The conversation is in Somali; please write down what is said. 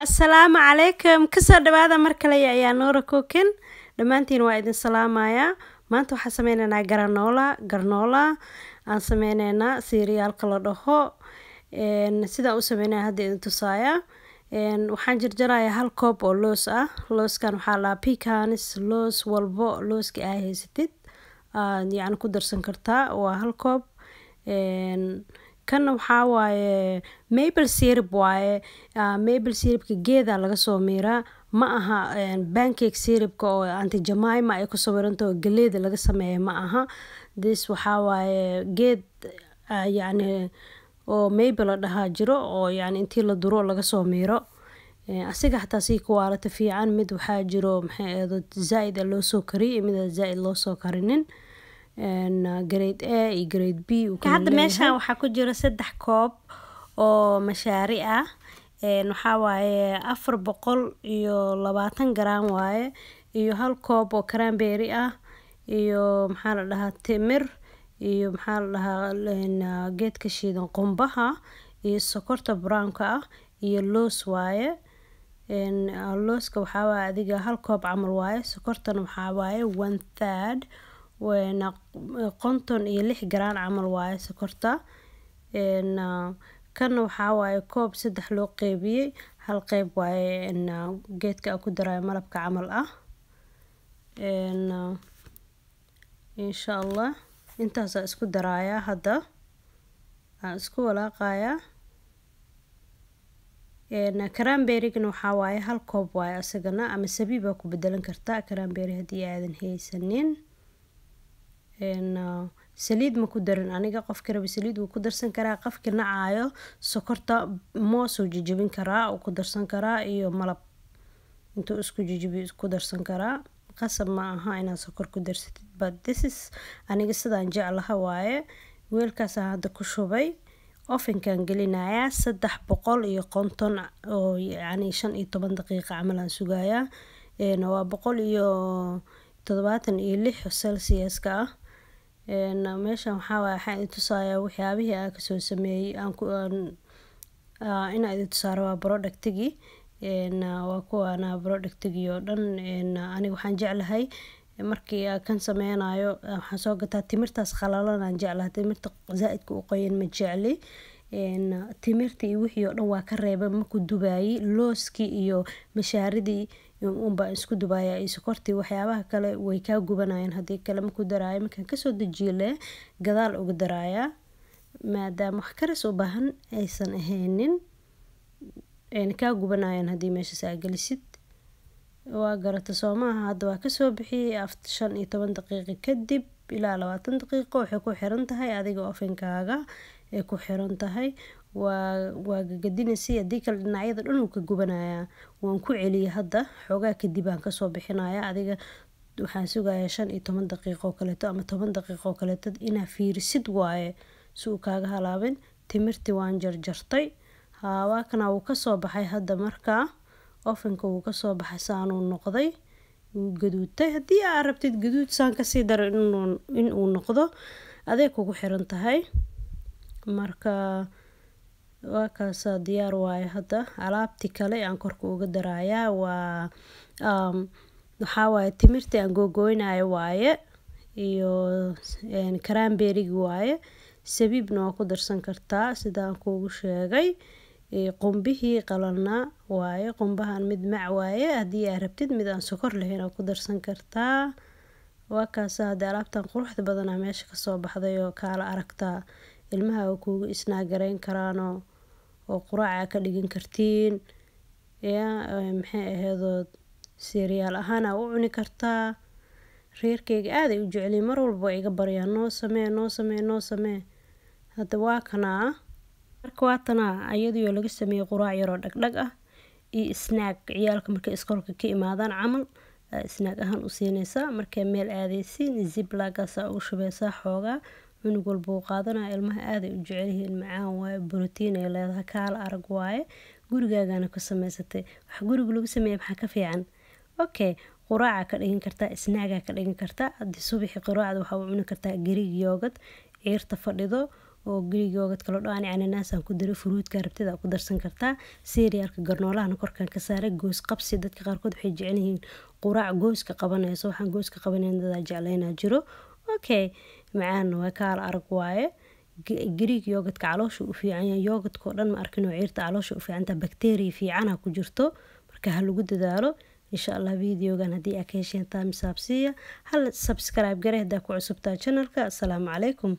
Asalaamu calaykum, kasoo dhawaada mar kale ayaa Noora Cooking. Dhammaantiin waa idin salaamayaa. Maanta waxaan sameyneynaa granola. Granola aan sameyneynaa, cerealka la dhaho. Sidaan u sameynaya hadda idin tusaaya. Waxaan jarjarayaa hal koob oo loos ah. Looskan waxaa la pecans, loos walbo, looska aa haysatid yacni ku darsan kartaa. Waa hal koob. Kana waxaa waaye maple syrup waaye. Maple syrupka geeda laga soo miiraa, ma aha pancake syrupka oo Aunty Jemima ay ku sawirantaho oo galeeda laga sameeyo, ma aha. This waxaa waaye geed yacni oo maple la dhahaa jiro oo yacni intii la duro laga soo miiro. Asiga xataa sii quality fiican. Mid waxaa jiro, maxay ahayd, zaaid loo soo kariyay iyo mid aan zaaid loo soo karinin, grade A iyo grade B uu kala. Hadda meeshaan waxaa ku jira 3 koob oo mashaari ah. Waxaa waaye 420 garam waaye, iyo hal koob oo cranberry ah, iyo maxaa la dhahaa, timir, iyo maxaa la dhahaa, geedka shiidan qumbaha, iyo sokorta brownka ah, iyo loos waaye. Looska waxaa waaye adiga hal koob camal waaye. Sokortana waxaa waaye one third, 56 garam camal waaye sokorta. Kana waxaa waaye koob saddex loo qeybiyey hal qeyb waaye, geedka aan ku daraayo malabka camal ah. Insha Allah intaasaa isku darayaa, hadda aan isku walaaqayaa. Cranberrygana waxaa waaye hal koob waaye asagana, ama sabiib aa ku bedelan kartaa cranberry haddii aadan haysanin. Saliid ma ku darin aniga. Qofka raba saliid wuu ku darsan karaa. Qofka nacaayo sokorta moos uu jajabin karaa, uu ku darsan karaa, iyo malab intuu isku jajabiyo isku darsan karaa. Qasab ma aha inaad sokor ku darsatid, but this is aniga sidaan jeclaha waaye. Weelkaasaan hadda ku shubay, ovenkan gelinayaa 350 oo yacni 15 daqiiqo camal aan sugayaa. Waa 176 Celsius-ka ah. Meeshan waxaa waaye, waxaan idin tusayaa waxyaabihii aan kasoo sameeyey. Aan ku inaan idin tusaaro waa productigii. Waa kuwaana productigii oo dhan. Aniga waxaan jeclahay markii aan kan sameynayo, waxaan soo gataa timirtaas qalalan aan jeclahay. Timirta zaaidka u qoyan ma jecli. Timirtii iyo wixii oo dhan waa ka reebay, ma ku dubaayey. Looskii iyo mashaaridii unbaa isku dubaaya iyo sokortii. Waxyaabaha kale way kaa gubanayaan haddii kale, ma ku daraayo. Markaan kasoo dejiyo le gadaal uga daraaya, maadaama wax karis u baahan aysan ahaynin, kaa gubanayaan haddii meeshaas aa gelisid. Waa garata, soo maaha? Hadda waa kasoo bixiyey 15 daqiiqo kadib ilaa 20 daqiiqo, waxay ku xiran tahay adiga ovenkaaga ay ku xiran tahay. Waa gagadinaysay, haddii kale dhinacyada dhan wuu ka gubanayaa. Waan ku celiyay hadda, xoogaa kadib aan kasoo bixinaya. Adiga waxaan sugayaa 15 daqiiqo oo kaleeto ama 10 daqiiqo oo kaleeto. Inaa fiirisid waaye si uu kaaga halaabin. Timirtii waan jarjartay. Haa, waa kana, wuu kasoo baxay hadda. Markaa ovenka wuu kasoo baxay, saanuu noqday, wuu gaduutay. Haddii aa rabtid gaduud saan kasii daro inuu noqdo, aday kugu xiran tahay. Marka waa kaasaa, diyaar waaye. Hadda alaabtii kale aan korka uga darayaa waa waxaa waaye timirtii aan googooynayo waaye, iyo cranberrygi waaye. Sabiibna waa ku darsan kartaa sidaan kuugu sheegay. Qumbihii qalalnaa waaye. Qumbahan mid mac waaye, haddii aa rabtid mid aan sokor lahayn waa ku darsan kartaa. Waa kaasa. Hadda alaabtan quruxda badanaa meesha kasoo baxday oo kaala aragtaa, ilmaha waa kuugu isnaagareyn karaanoo oo quraaca ka dhigan kartiin ya. Maxay aheedood, cereal ahaan aa u cuni kartaa. Reerkeyga aad ay u jeceliin, mar walba waa iga baryaan, "Noo samee, noo samee, noo samee." Hadda waa kanaa. Marka waa tanaa iyadoo laga sameeyey quraac yaroo dhagdhag ah iyo snack. Ciyaalka markay iskoolka ka imaadaan camal snack ahaan u siinaysaa. Markay meel aadaysiin, Ziplocgaasaa ugu shubeysaa xoogaa, cunug walba uu qaadanaya. Ilmaha aad ay u jecel yihiin, macaan waaye, borotiin ay leedahay, kaala arag waaye. Gurigaagana ku samaysatay. Wax guriga lagu sameeyay maxaa ka fiican? Okay, quraaca ka dhigan kartaa, snackaa ka dhigan kartaa. Haddii subaxii quraacda waxaa u cuni kartaa Greek yogurt ciirta fadhido. Oo Greek yogurt kala dho ani cananaas aan ku daray, fruitka rabtida ku darsan kartaa. Cerealka granoolahana korkaan ka saaray. Goos qabsi, dadka qaarkood waxay jecel yihiin quraac gooska qabanayso, waxaan gooska qabanayn dadaa jeclaynaa jiro. Okay, macaan waa, kaal arag waaye. Greek yogurtka caloosha u fiican yahay. Yogurtka oo dhan ma arkin oo ciirta caloosha u fiicantaa, bacteria fiicana ku jirto, marka ha lagu dadaalo, insha Allah. Videogan haddii aa ka hesheen, thumbs up siiya, hal subscribe gare haddaa ku cusubtaa channelka. Asalaamu calaykum.